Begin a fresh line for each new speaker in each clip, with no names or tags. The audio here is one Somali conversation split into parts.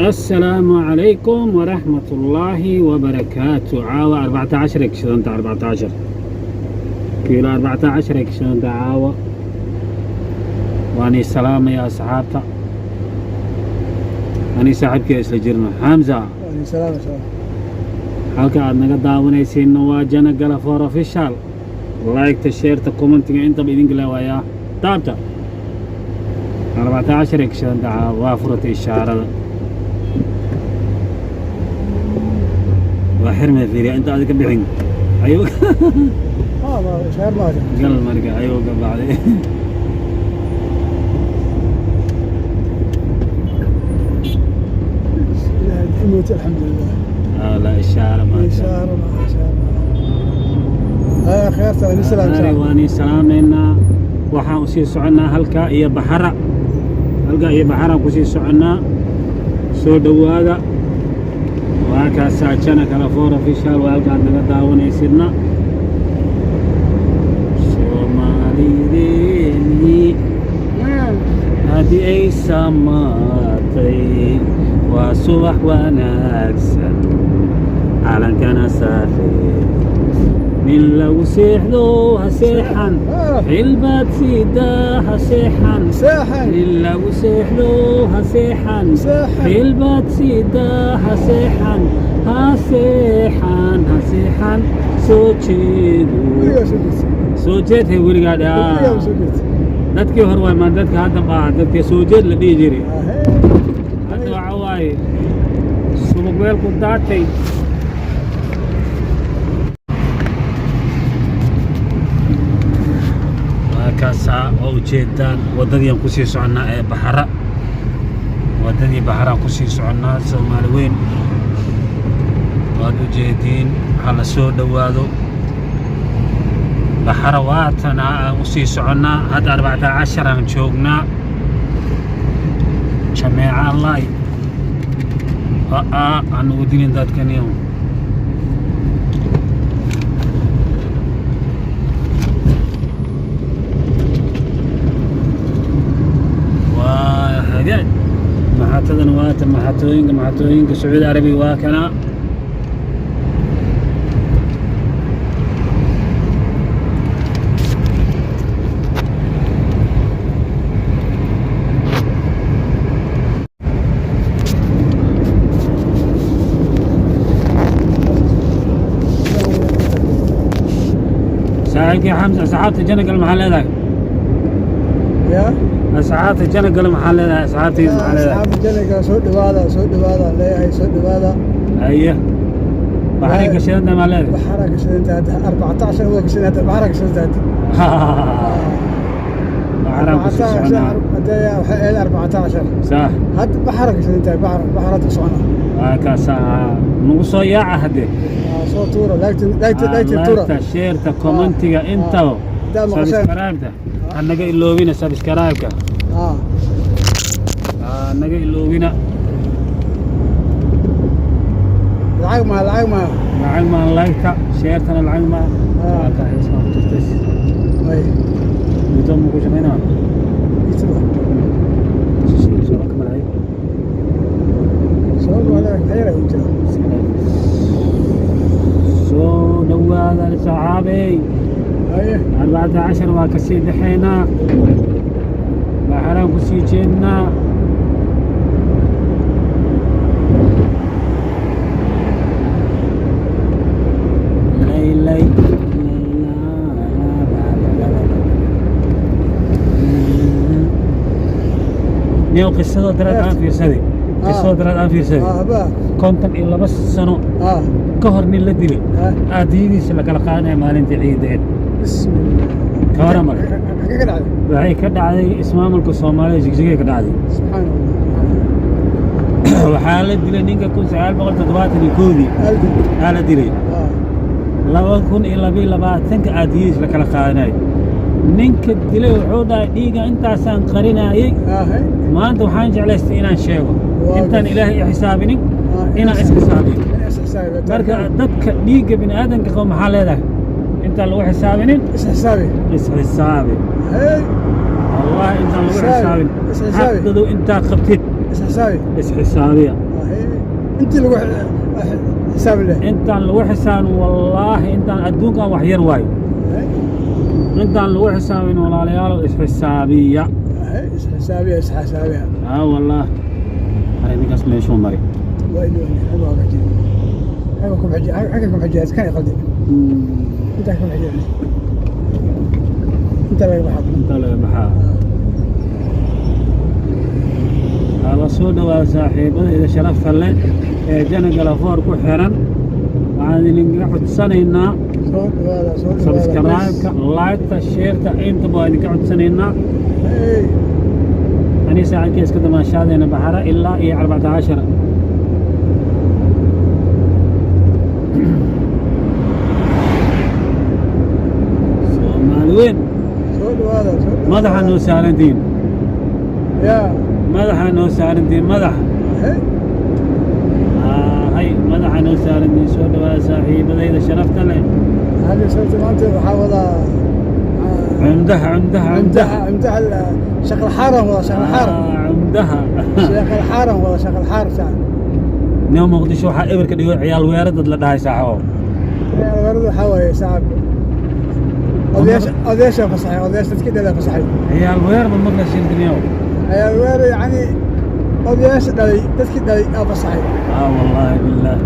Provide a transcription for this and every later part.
Assalaamu calaykum waraxmat ullaahi wabarakaatu. Caawa 14 ay kashidanta, 14 kiilo, 14 ay kashidanta caawa. Waan ii salaamaya asxaabta, anii saaxiibkii isla jirno, Xamza.
Salaam salaam.
Halka aad naga daawanaysiinna waa Jana Galafoor Official. Like-ta, share-ta, comment-iga intaba idinka leewayaa taabta. 14 ay kashidanta caawa, waa furatay ishaarada, waa xirmay. Fiiriya inta aad ka bixin ayuu
Ma shaar ma
gal marka ayuu ka baxday.
Ilaahay imowti, alxamdulilah.
La ishaara maanta.
Ishaaro ma ishaaro haya khayrta ani salaam.
Ari.
Salaam.
Waan ii salaamaynaa. Waxaan usii soconnaa halkaa iyo Baxara, halkaa iyo Baxaraan kusii soconnaa. Soo dhowaada. Waa kaasaa Jana Kalafoor Official, waa halkaad naga daawanaysidna. Soomaalideeni haddii ay samaatay, waa subax wanaagsan, calankana saaree. Nin lagu seexdo ha seexan, xilbaad siidaa ha seexan.
Seexan.
Nin lagu seexdo ha seexan.
Seexan.
Xilbaad siidaa ha seexan, ha seexan, ha seexan, soo jeedo.
Weligaa soo jeedsa.
Soo jeedhay weligaa.
Weligaa
dhaa
soo jeedsa.
Dadkii hore waay maan, dadka hadda baa dadkii soo jeed la dhihi jiray. Hadda waxa waaye subag weelku daatay. Waa kaasaa, waa ujeedaan waddadii aan kusii soconnaa ee Baxara, waddadii Baxaraan kusii soconnaa. Soomaali weyn, waad ujeediin, ha la soo dhowaado. Baxara waatana aan usii soconnaa. Hadda 14 aan joognaa. Jameeca allahi aa aan ugu dilin dadkaniyo. Waa hagaag. Maxatadan waata maxatooyinka, maxatooyinka Sacuudi Arabiya waa kana. Saaxiibkii Xamsa, asxaabta Janagal maxaa leedahay?
Ya.
Asxaabta Janagal maxaa leedahay? Asxaabtayda maxaa leedahay?
Asxaabta Janaga, soo dhawaada, soo dhawaada leeyahay, soo dhawaada.
Haye, waxay gashadanta maa leedahay?
Baxara gashadanta hadda, 14 waa gashadanta hadda, baxara gashadanta hadda.
Baxaraan kusii soconaa.
Hadda waxay ahayd 14.
Sax.
Hadda baxara gashadanta, baxara, baxara ku socona.
Waa kaasaa, nagu soo yaaca haddee.
Soo tuura like-ta, like-ta, like-ta tuura.
Like-ta, share-ta, comment-iga intaba.
Haddaad maqasheen.
Subscribe-ta ha naga iloobina, subscribe-ka ha naga iloobina.
Lacag maa, lacag maa.
Lacag maan, like-ta, share-tana lacag maa. Waa kaa heesmaa ku jirtay.
Ay.
Muddo ma ku shaqaynaa?
Ituba.
Soo ka malay.
Soo wala khayr ay jira.
Soo dhowaada saxaabey.
Haye.
14 waa kasii baxaynaa, baxaraan kusii jeednaa. Lay lay. Niyow, qisadoo daraad aan fiirsaday, qisadoo daraad aan fiirsaday,
Haba.
52 sano ka hor nin la dilay, aadiyadiisa la kala qaadanaya maalintii ciideed.
Bismillah.
Ka waran marka?
Xagee ka dhacday?
Waxay ka dhacday ismaamulka Soomaalida, Jigjigay ka dhacday.
Subxaan Allah.
Waxaa la dilay ninka 1971-dii.
Aldi.
Aa la dilay. 2022-ka aadiyadiis la kala qaadanayo. Ninka dilay wuxuu dhahay, dhiigga intaasaan qarinaayey, maanta waxaan jeclaystay inaan sheego intaan Ilaahay i xisaabinin, inaan isxisaabiyo.
In is xisaabi.
Marka dadka dhiigga bini aadamka qabo maxaa leedahay? Intaan lagu xisaabinin,
is xisaabi.
Isxisaabi.
Hey.
Wallahi intaan lagu
Xisaabi.
xisaabin.
Isxisaabi.
Xaqdadu intaa qabtid.
Is xisaabi.
Isxisaabiya.
Intii lagu xisaabi lahaa.
Intaan lagu xisaabin, wallaahi, intaan adduunkan wax yar waayo. Intaan lagu xisaabin, walaalayaalow, isxisaabiya.
Isxisaabiya, isxisaabiya.
Aa wallaah, arag ninkaas meeshuu mari.
Waa inuu xagga hagaajiyo, xagga ku xajiya, xagga ku xajiya, kan qaldi intaa ku xajiya, inta laga baxaa.
Intaa laga baxaa. Waa soo dhawaada saaxiibadayda sharafta leh ee Jana Galafoor ku xiran. Waxaan idinka codsanaynaa
Soo dhawaada, soo dhawaada.
subscribe-ka, like-ta, share-ta, intaba waa idinka codsanaynaa.
Hey.
Ani saaxiibkii iska damaashaadayna Baxara ilaa iyo 14. Soomaali weyn.
Soo dhawaada, soo dhawaada.
Madaxa noo saarantihiin.
Yaa.
Madaxa noo saarantihiin, madaxa.
Hey.
Hay, madaxa noo saarantihiin. Soo dhawaada saaxiibadayda sharafta leh.
Hadi sababta maanta waxaa wadaa
Cumdaha, cumdaha, cumdaha.
Cumdaha, cumdaha, shaqal xaaran wada, shaqal xaaran.
Cumdaha.
Shaqal xaaran wada, shaqal xaaran saac.
Neo Muqdisho waxaa eberka dhigo ciyaal weeradad la dhahay, saaxibo.
Weeraradu waxaa waaye saaxib, odayaasha, odayaasha fasaxay, odayaasha dadkii dhalay fasaxay.
Ciyaal weer ma maqla shirtiniyow?
Ciyaal weer, yacni odayaasha dhalay, dadkii dhalay aa fasaxay.
Ah, wallaahi billaah.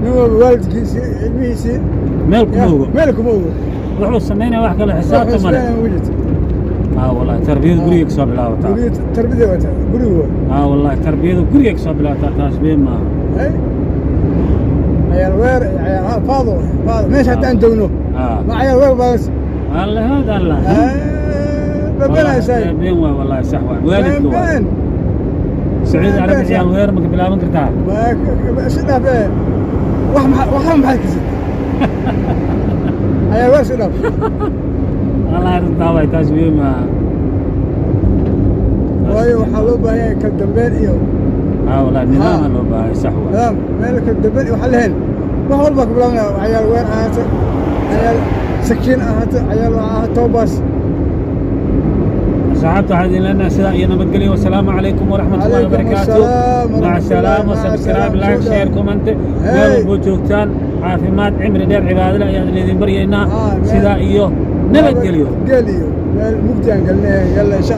Nin walba waalidkiisii, ilmihiisii
meel kuma ogo.
Meel kuma ogo.
Wuxuu samaynaya wax kale xisaabta male.
Ugu jirto.
Ah wallahi, tarbiyadu guriga kasoo bilaabataa.
Guriga tarbiyada wata, guriga waa.
Ah wallahi, tarbiyadu guriga kasoo bilaabataa, taas been maaha.
Hey, ciyaal weer, ciyaal faado faado meesha haddaan joogno ma ciyaal weer baa.
Allah hada allah.
Babanaysaa.
Been waay, wallahi, sax waay, waalidka waay.
Been.
Sacuudi Carabi ciyaal weer ma ka bilaaban kartaa?
Ma si dhaaf ee wax ma waxa maxay kisid ciyaal weer si dhaaf.
Wallahi runtaa waay, taas been maaha.
Waayo waxaa loo baahan yahay kala dambeyn iyo
Ah wallahi, nidaama loo baahay, sax waay.
Nidaam, meel kala dambeyn iyo waxa lahayn wax walba ka bilaabanaya, ciyaal weer ahaato, ciyaal sakiin ahaato, ciyaal waxa ahaato toobaas.
Asxaabta, waxaan idin leenahay sidaa iyo nabadgelyo. Wasalaamu calaykum waraxmat ullahi
Calaykum
wabarakaatu.
assalaam
Maca
waraxmatullahi.
salaama.
Maca
Subscribe,
salaam.
like,
Soo
share,
dhawaad.
comment.
Hey.
Meel walboo joogtaan caafimaad, cimri dheer, cibaadale ayaan idin baryaynaa.
Ah,
sidaa iyo nabadgelyo.
Geliyo meel mugdi aan galnay, yalla insha.